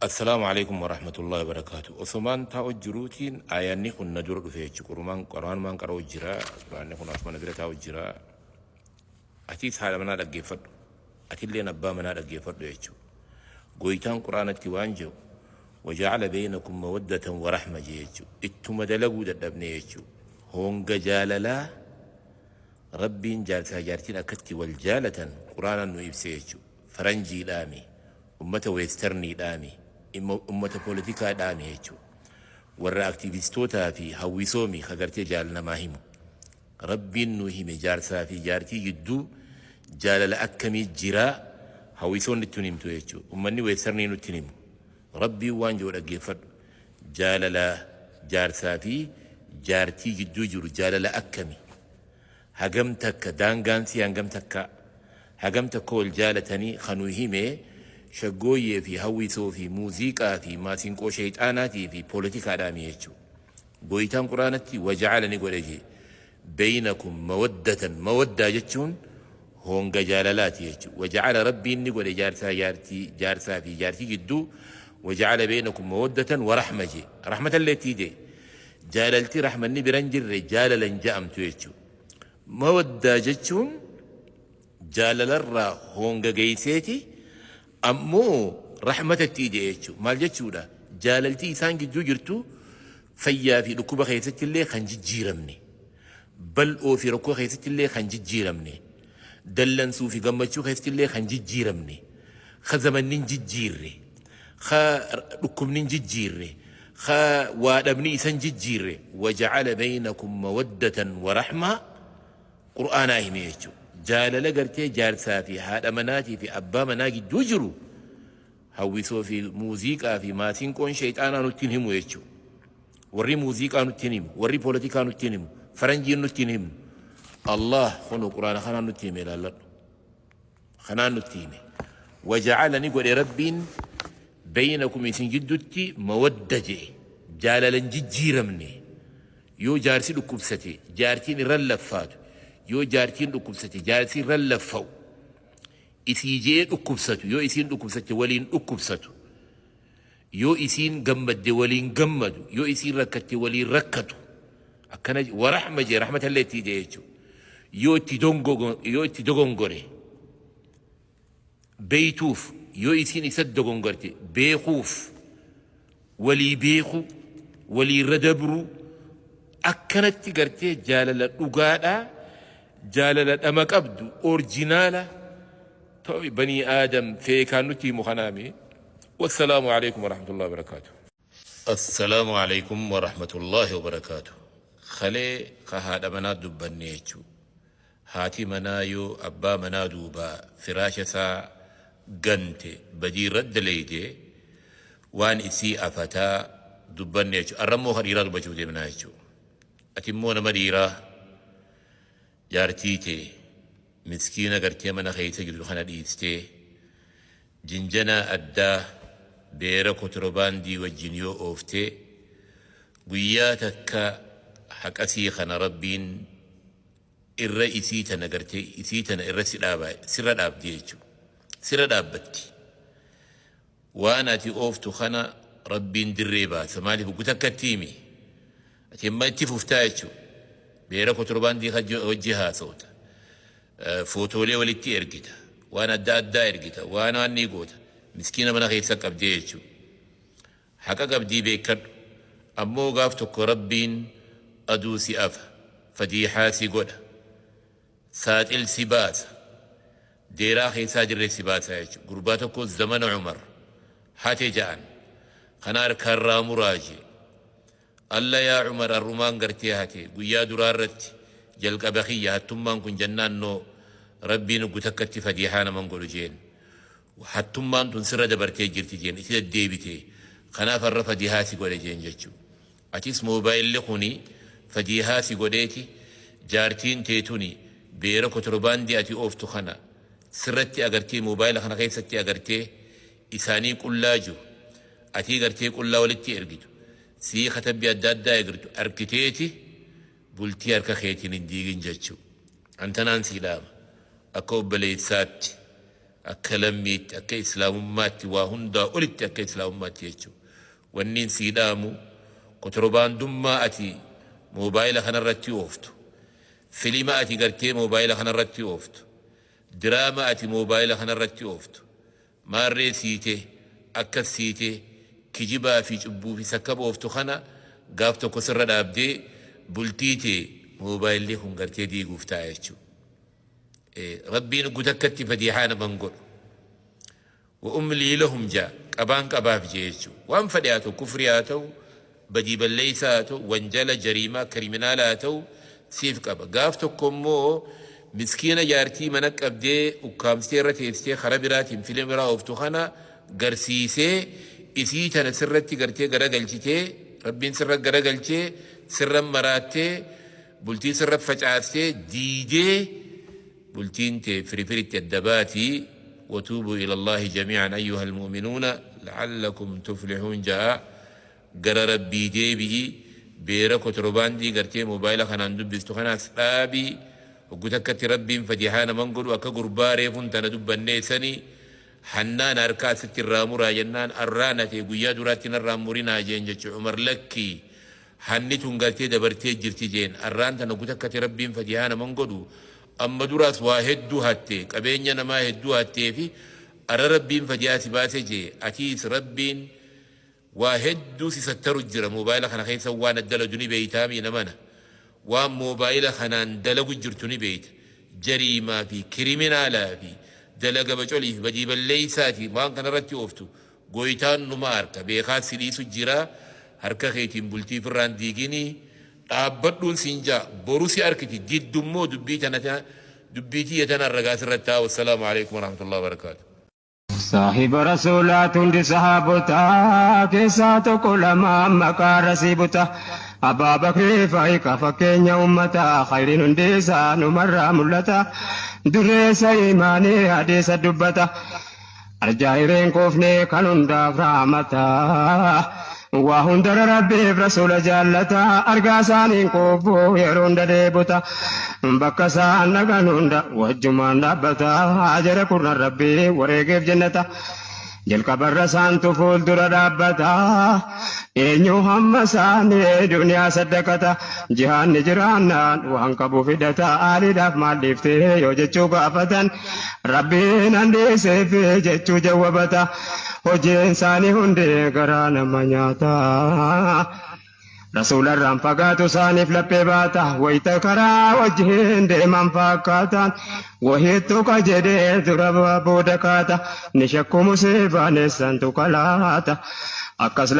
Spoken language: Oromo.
Assalaamu alaikum warahmatullahi wabarakaatu. Osomaan taa'u jiruutiin aayanni kun na dura dhufe jechuudha. Qurumaan qoraanumaan qara'u jira. Quraanni kun asuma na bira taa'u jira. Atiis haadha manaa dhaggeeffadhu. Atilleen abbaa manaa dhaggeeffadhu jechuudha. Goytaan quraanatti waan jiru waja'ala beeynakum mawaddatan wa rahma jee jechuudha. Ittuma dalaguu dadhabne jechuudha. Honga jaalalaa Rabbiin jaarsaa jaartiin akkatti wal jaalatan quraanaan nu ibse jechuudha. Faranjiidhaami, ummata weestarniidhaami, ummata poolitikaadhaami jechuudha. Warra aktiivistootaa fi hawwisoomi ka gartee jaalanamaa himu. Rabbiin nu hime jaarsaa fi jaartii gidduu jaalala akkamii jiraa hawwisoon nutti hin himtu jechuudha. Ummanni weestarnii nutti hin himu. Rabbiin waan jiru dhaggeeffadhu. Jaalala jaarsaa fi jaartii gidduu jiru jaalala akkami? Hagam takka daangaan sii hangam takka, hagam takka wal jaalatanii kan nu hime shaggooyyee fi hawwisoo fi muuziqaa fi maasinqoo shayxaanaatii fi poolitikaadhaami jechuudha. Goytaan quraanatti waja'ala ni godhe jee beeynakum mawaddatan, mawaddaa jechuun honga jaalalaati jechuudha. Waja'ala Rabbiin ni godhe jaarsaa jaartii, jaarsaa fi jaartii gidduu waja'ala beeynakum mawaddatan wa rahma jee, rahmatallee itti jee. Jaalalti rahmanni biran jirre jaalalan ja'amtu jechuudha. Mawaddaa jechuun jaalalarraa honga geesseeti ammoo rahmata itti ije jechuudha. Maal jechuudha? Jaalalti isaan gidduu jirtu fayyaa fi dhukkuba keessatti illee kan jijjiiramne, bal'oo fi rakkoo keessatti illee kan jijjiiramne, dallansuu fi gammachuu keessatti illee kan jijjiiramne, ka zamanni hin jijjiirre, ka dhukkubni hin jijjiirre, ka waa dhabni isa hin jijjiirre, waja'ala baynakum mawaddatan wa rahmaa qur'aanaa hime jechuudha. Jaalala gartee jaarsaa fi haadha manaatii fi abbaa manaa gidduu jiru hawwisoo fi muuziqaa fi maasinqoon shayxaanaa nutti hin himu jechuudha. Warri muuziqaa nutti hin himu, warri poolitikaa nutti hin himu, faranjiin nutti hin himu. Allah kunu quraana kanaan nutti hime, ilaalladhu. Kanaan nutti hime. Waja'ala ni godhe Rabbiin beeynakum isin gidduutti mawadda jee, jaalala hin jijjiiramne. Yoo jaarsi dhukkubsate jaartiin irra laffaatu, yoo jaartiin dhukkubsate jaarsi irra laffa'u, isii jee dhukkubsatu, yoo isiin dhukkubsatte waliin dhukkubsatu, yoo isiin gammadde waliin gammadu, yoo isiin rakkatte waliin rakkatu, akkana warahma jee, rahmatallee itti jee jechuudha. Yoo itti dogongore beeytuuf, yoo isiin isa dogongorte beekuuf, walii beeku, waliirra dabru, akkanatti gartee jaalala dhugaadhaa, jaalala dhama qabdu, orjinaala ta'u banii aadam feekaan nutti himu kanaami. Wassalaamu alaikum warahmatullahi wabarakaatu. Assalaamu alaikum warahmatullahi wabarakaatu. Kalee ka haadha manaa dubbanne jechuu. Haati manaa yoo abbaa manaa duubaa firaasha isaa gante badii irra daleeyde waan isii afataa dubbanne jechuu. Arra immoo ka dhiiraa dubbachuuf deemnaa jechuu. Ati immoo nama dhiiraa jaartii tee miskiina gartee mana keessa jirtu kana dhiistee jinjanaa addaa beera kotrobaandii wajjin yoo ooftee guyyaa takka haqasii kana Rabbiin irra isii tana gartee isii tana irra si dhaaba, sirra dhaabdi jechuudha. Sirra dhaabbatti. Waan ati ooftu kana Rabbiin dirree baasa. Maaliif ugu takkatti himi? Ati amma itti fuftaa jechuudha. Beera kotorbaandii hojii haasawta. Footoolee walitti ergita. Waan adda addaa ergita. Waan waan ni goota. Miskiina mana keessa qabdee jechuudha. Haqa qabdii beekadhu. Ammoo gaaf tokko Rabbiin aduu si afa. Fadiihaa si godha. Saaxil si baasa. Deeraa keessaa dirree si baasa jechuudha. Gurbaa tokko zamana Umar hate ja'an. Kana harkaarraa muraa jee. Alla yaa Umar, arrumaan gartee hate guyyaa duraa irratti jalqaba kiyya hattummaan kun jennaan, noo Rabbiin uggu takkatti fadiihaa naman godhu jeen. Hattummaan tun sirra dabartee jirti jeen, itti deddeebite. Kanaaf har'a fadiihaa si godhe jeen jechuudha. Atis moobaayilli kuni fadiihaa si godheeti jaartiin tee tuni beera kotorbaandii ati ooftu kana sirratti agartee, moobaayila kana keessatti agartee isaanii qullaa jiru. Atii gartee qullaa walitti ergitu. Sii katabbii adda addaa ergitu arkiteeti bultii harka keetiin hin diigin jechuu. Antanaan sii dhaama. Akka obboleessaatti. Akka lammiitti, akka islaamummaatti, waa hundaa olitti akka islaamummaatti jechuudha. Wanniin sii dhaamu, kotorbaandummaa ati moobaayila kanarratti ooftu, filima ati gartee moobaayila kanarratti ooftu, diraama ati moobaayila kanarratti ooftu, maarree siite, akkas siite, kijibaa fi cubbuu fi sakkaba ooftu kana gaaf tokko sirra dhaabdee bultii tee moobaayilli kun gartee diiguuf ta'a jechuudha. Rabbiin gutakkatti fadiihaa naman godhu. Wa umlii lahum jaa, qabaan qabaaf jee jechuudha. Waan fedhe haa ta'u, kufrii haa ta'u, badii balleessaa haa ta'u, wanjala, jariimaa, kiriminaala haa ta'u, siif qaba. Gaaf tokko immoo miskiina jaartii mana qabdee ukkaamsitee irra teessitee karaa biraatiin filima biraa ooftu kana garsiisee, isii tana sirratti gartee garagalchitee, Rabbiin sirra garagalchee, sirra maraattee, bultii sirra facaastee diidee, bultiin tee firifiritti adda baati. Watuubuu ila Allaahi jamii'an ayyuhal mu'minuuna la'allakum tuflihuun ja'a. Gara Rabbii deebi'i, beera kotorbaandii gartee moobaayila kanaan dubbistu kanaas dhaabi. Hoggu takkatti Rabbiin fadihaa naman godhu. Akka gurbaa reefun tana dubbannee sani, hannaan harkaa asitti irraa muraa jennaan, arraan ate guyyaa duraatti narraan murinaa jeen jechu. Umar, lakkii, hanni tun gartee dabartee jirti jeen. Arraan tana hoggu takkatti Rabbiin fadihaa naman godhu. Amma duraas waa hedduu hatte, qabeenya namaa hedduu hattee fi arra Rabbiin fadihaa si baase jee. Atiis Rabbiin waa hedduu si sattaru jira. Moobaayila kana keessa waan daladu ni beeytaamii namana? Waan moobaayila kanaan dalagu jirtu ni beeyta. Jariimaa fi kiriminaalaa fi dalaga bacolii fi badii balleeysaati waan kana irratti ooftu goytaan numa harka beekaa si dhiisu jira. Harka keetiin bultii firraan diiginii, dhaabbadhuun siin jaa. Boru si arkiti diddummoo dubbii tana, dubbii tiyya tana ragaa sirratti haa. Wassalaamu alaikum warahmatullahi wabarakaatu. Saahiba rasuulaatu hundi sahaabotaa keessaa tokko lama maqaa rasii buta. Abbaa Bakrii faayiqa fakkeenya uummataa, khayriin hundi isaa numarraa mul'ata. Dureessa imaanii hadiisa dubbata. Arjaa hireen kuufnee kan hundaaf raamata. Waa hundara Rabbiif rasuula jaallata. Argaa isaaniin quufuu yeroo hunda deebuta. Bakka isaan dhaqan hunda wajjumaan dhaabbata. Jara kurnan Rabbii wareegeef jannata. Jalqabarra isaantu fuuldura dhaabbata. Eenyu hamma isaanii duniyaa saddaqata. Jihaanni jiraannaan waan qabu fidata. Aaliidhaaf maal dhiiftee yoo jechuu gaafatan, Rabbiin handhiiseef jechuu jawwabata. Hojiin isaanii hundi garaa nama nyaata. Rasuularraan fagaatu isaaniif laphee baata. Wayita karaa wajjin deeman fakkaataan wahittu ka jedhee dura booda kaata. Ni shakku musiibaan eessantu kalaata. Akkas.